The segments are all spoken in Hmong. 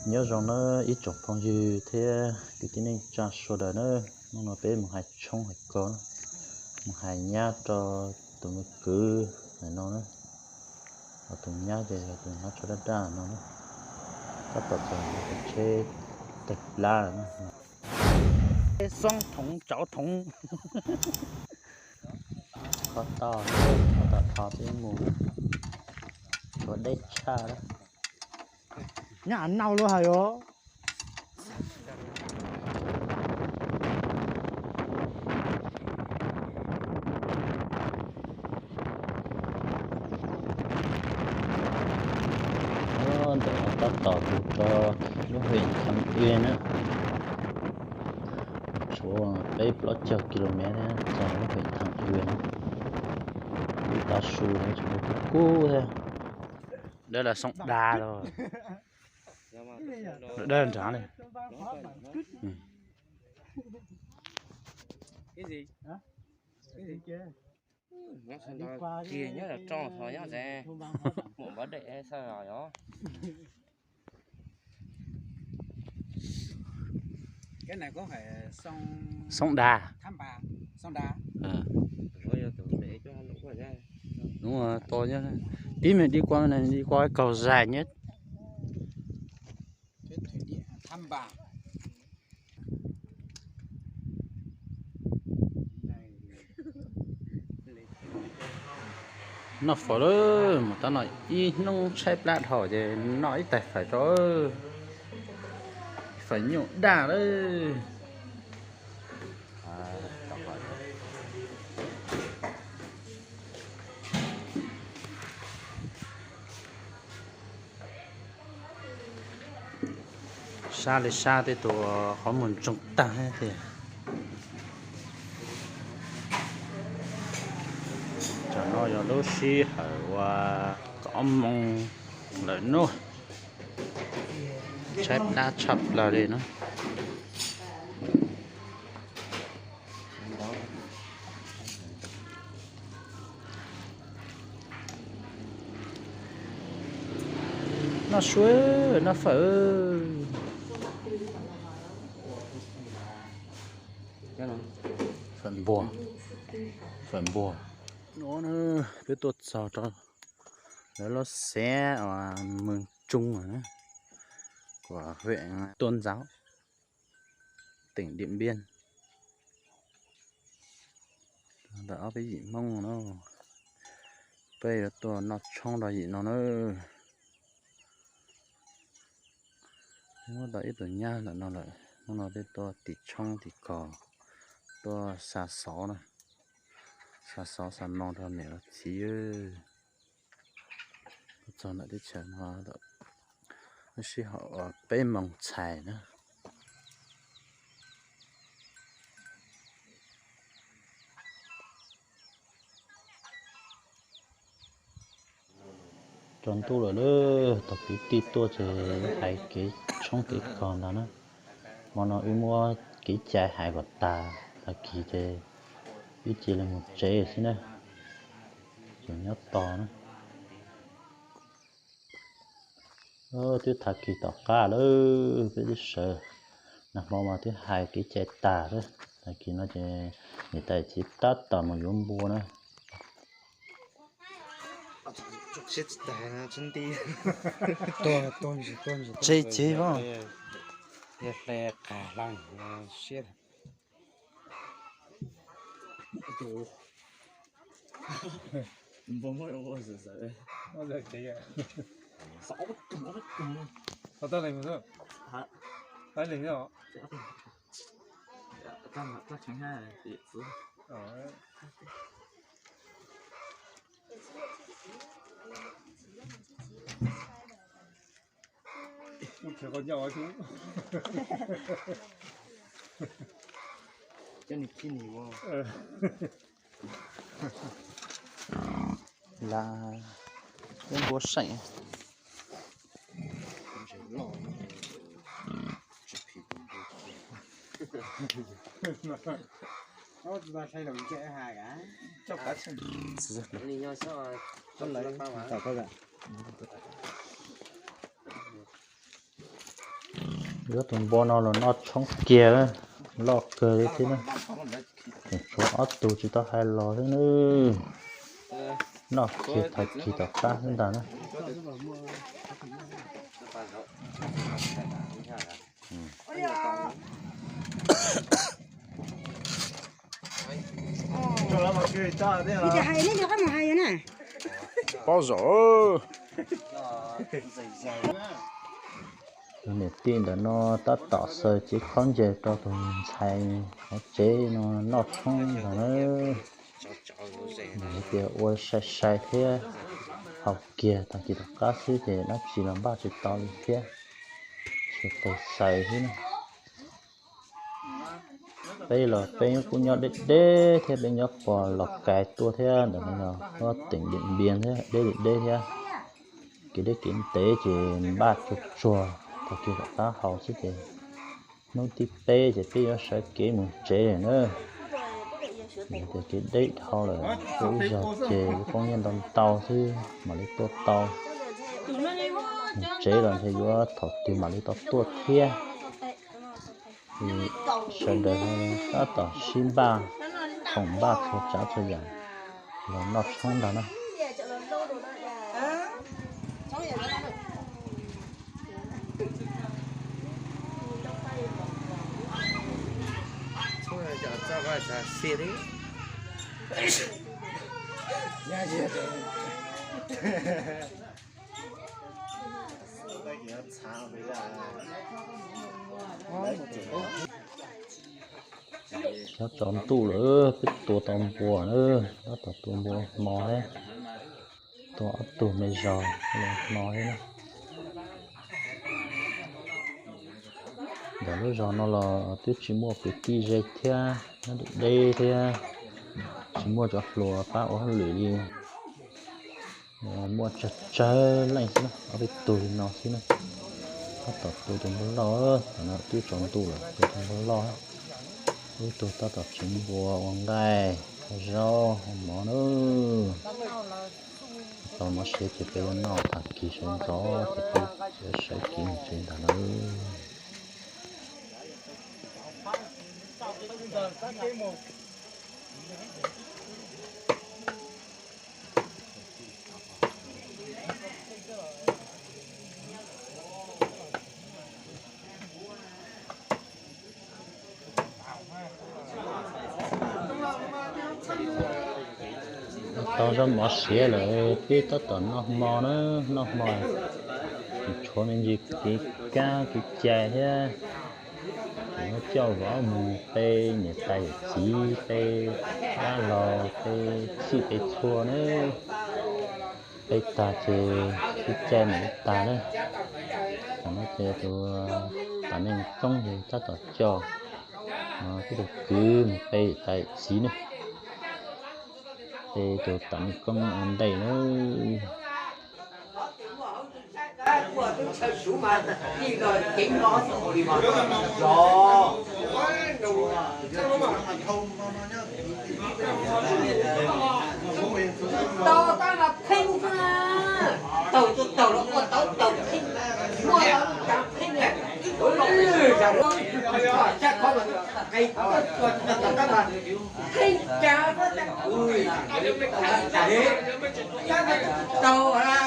Nyob zoo nawb ib tsoom phooj ywg thiab kwv tij neej tsa sawv daws nawb, hnub no peb mus hais tshoob hais kos, mus hais nyab rau tus me kwv hais no na, ho tus nyab ces yog tus nyab tsho daj daj no na, tab tom txog tus tsheb taig plab lawm na. Xoob thoov tsauv thoov. Kho tau, kho tau tho peb mus, tshuav deb tshaj lawm. Nyob nau lub hais os. Ntawm no tab tom mus rau lub huyện Thăng Uyên na, tshuav peb plaub caug ki lus mev thiab txog lub huyện Thăng Uyên na. Lub tav su no tseem kub kub thiab. Dawb los Sông Đà los. Dawb nrad li. Kiag nyob rau hov nyob tsev, muam npov dej xwb os. Sông Đà. Đúng rồi, to nhất. Tí mình đi qua này, đi qua cái cầu dài nhất. Noj fawm lawm, mus tab no ib hnub tshaib plab dhau ces noj ib tais fawm tso. Fawm nyuj daj lawm. Sab li sab tej tus qhov muag ntsoog tag thiab tiag. Tam no yog lub sij hawm uas kaum ob moos lawm nawb, tshaib plab tshaj plaws li na. Noj su, noj fawm. Fawm npuas, fawm npuas. No peb tuaj txog rau lawv lub xeev Mường Trung, của huyện Tuần Giáo, tỉnh Điện Biên. Ntawm ob peb yim Hmoob no, peb yuav tuaj noj tshoob rau yim no na. Muab tau ib tug nyab ntawm no lawm, hnub no peb tuaj tim tshoob tim kos, tuaj xa xov na, xa xov xa moo rau niam rau txiv. Tuaj txog ntawm teb chaws no lawm, lub sij hawm peb moos txhais na. Tsaus ntuj lawm, thaum kwv tij tuaj ces hais kev tshoob kev kos ntawd na. Hmo no wb muab kev cai hais kom tas, tag kis ces wb cia li mus tsev xwb na, tseem nyob tos na. Twb tag kis tom qab lawm, peb twb sawv, nag hmo mas twb hais kev cai tas lawm, tag kis no ces niam tais txiv tab tom mus yuav npua na. Tseg txiv os. Hle qas hlaj siab. Lawv lub npua seem. Yuav tus npua no los noj tshoob kiag, loj kawg li thiab na. Tseem tshuav ob tug tsis tau hais los thiab na. Noj kiag tag kis tom qab xwb ntag na. Paub zom. Tus niam tij ntawm no tab tom xaws cev khaub ncaws rau tus ntxhais hauv tsev no noj tshoob ntag na. Hais tias ua sai sai thiab, haus kiag tag kis tom qab xwb ces dab tsi los npaj tsis tau li thiab, tsuas tes xaws xwb na. Peb los peb kuj nyob deb deb thiab, peb nyob pog Los Kais tuaj thiab, ntawm no los nyob teem Diam Npias thiab, deb li deb thiab. Kev deb kev ntev ces npaj tsuag tsuag tag kis tom qab haus xwb ces hnub thib peb ces peb yuav sawv kev mus tsev lawm na. Vim tias kev deb dhau lawm, tuaj ib zaug ces lub koob nyiaj ntau ntau xwb mam li tuaj tau. Mus tsev los ntshe yuav thaum twg mam li tau tuaj thiab. Sawv daws tab tom sib npaj, khoom npaj txhua tsav txhua yam los noj tshoob ntag na. Nyob tsaus ntuj lawm, peb tua tau npua na, tab tom tua npua hmo thiab, tua ob tug me zos hmo thiab na. Ntawm lub zos no los twb tsis muaj kwv tij ze thiab, nyob deb deb thiab, tsis muaj cov hluas pab ua hauj lwm li. Muaj tsawg tsawg leej xwb na, ob peb tug li no xwb na. Tab tom tua tus npua loj, tam no twb tsaus ntuj lawm, tua tus npua loj. Ib tug tab tom tsev npua ua nqaij, ua zaub, ua mov na. Tau mov siav ces peb yuav noj tag kis sawv ntxov ces peb yuav sawv kev mus tsev ntag na. Tau zaub mov siav lawm, peb tab tom noj hmo na, noj hmo. Tshuav me ntsis kev kab kev cai thiab. Ces muab coj vov mus pe niam tais yawm txiv, pe dab laug, pe txhij pe txhua na. Pe tag ces kev cai mam li tag na. Tam no ces tus Tam Neej Toob ces tab tom coj tib tug kwv mus pe niam tais yawm txiv na. Pe tus Tam Neej Koob ua ntej na. Tau tab mas pheej xwb na. Taug tuaj taug los ua tau taug pheej, muaj tau cov pheej na. Ua los ua tau cov pheej na. Pheej cas, ua cas li, cas tsis taug a.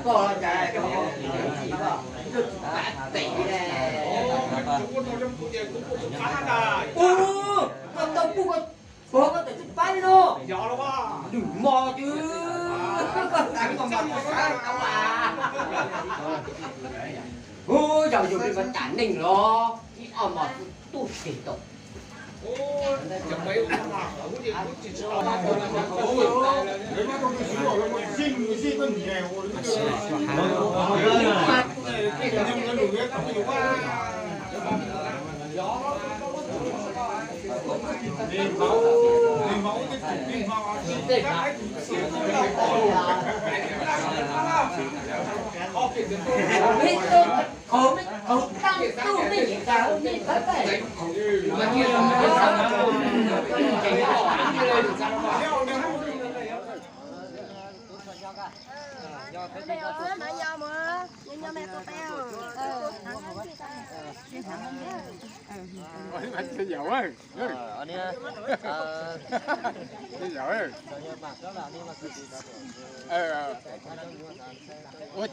Koj cas, ua koj tau kuj koj, koj tawm tsis pab li no. Nws mos ces koj tas koj mos tsis pab tau a. Hu, yog yus li mas Tam Neej los ib ob mos tuj tig tau. Ua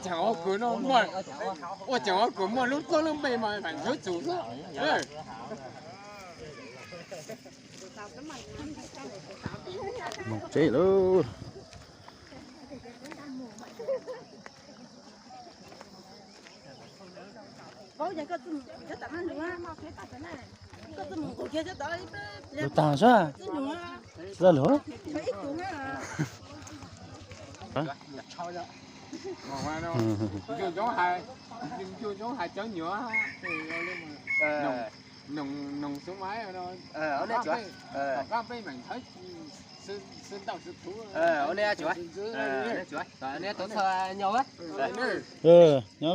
cas ua kuv no muaj, ua cas ua kuv muaj lub koj lub npe mas mam ntsib tus xwb. Mus tsev lawm. Lub tag sab, tsis tau lawm. Nyob na.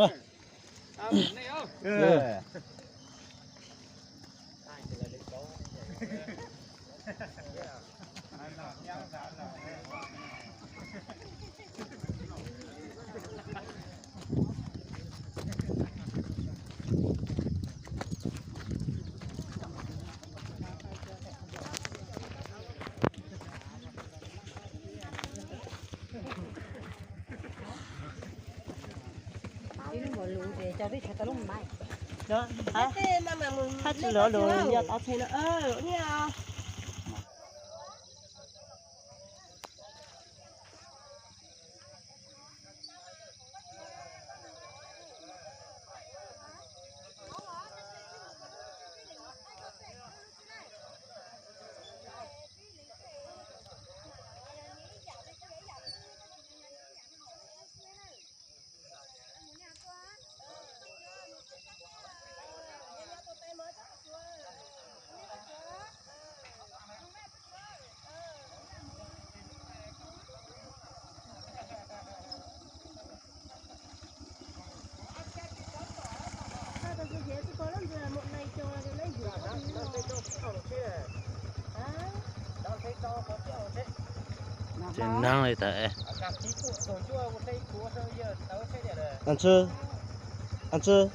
Ces neeg li tas. Ntxawg, ntxawg,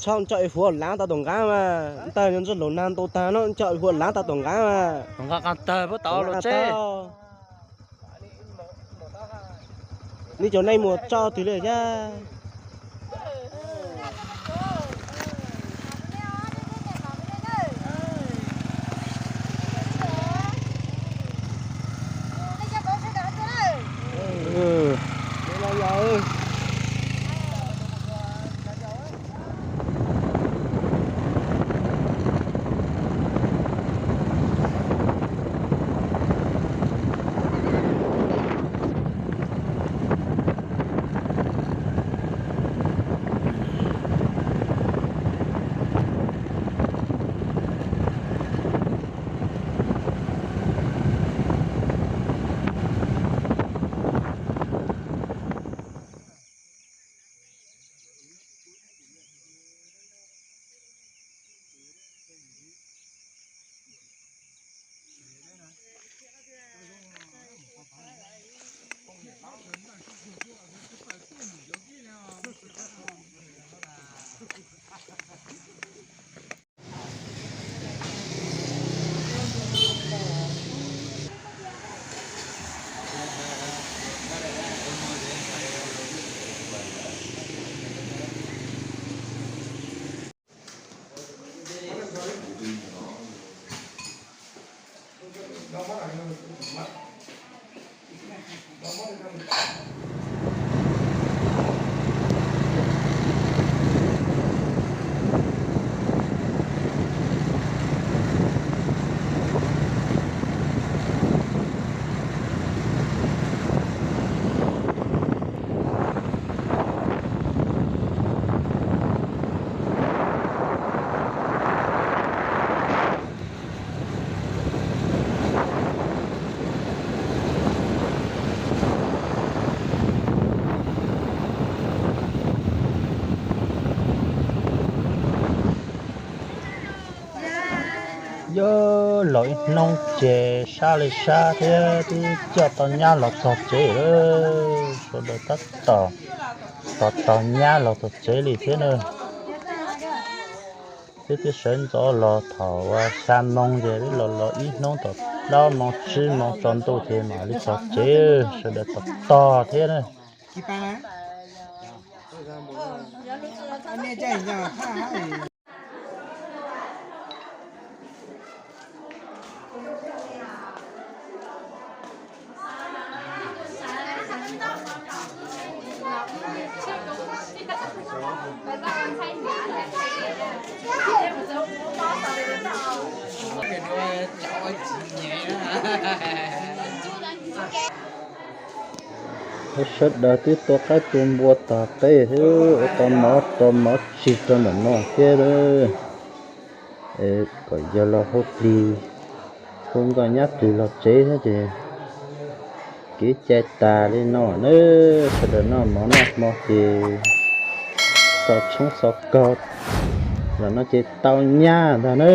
txhob nco ib huam laav tau tom nqaab mas, ntawg ntxawg laus nag ntau taag no, nco ib huam laav tau tom nqaab mas. Tom nqaab qaab tawg puab tau los tsev. Nej cov neej mus tso twg li thiab? Yog los ib hnub ces sab li sab thiab twb coj tau nyab los txog tsev lawm. Sawv daws tab tom tos tau nyab los txog tsev li thiab na. Peb twb sawv ntxov los thaum xya moo ces peb los los ib hnub thaum plaub moo tsib moo tsaus ntuj ces mam li txog tsev, sawv daws tog tog thiab na. Sawv daws twb tua qaib tua npua tog qeb thiab, ua tau mov rau mov tsis rau ntawm no thiab. Kom yog los hu plig, hu nkauj nyab plig los tsev thiab ces kev cai tas li no na. Sawv daws noj mov noj hmo ces xo tshoob xo kaug los no ces tau nyab ntag na.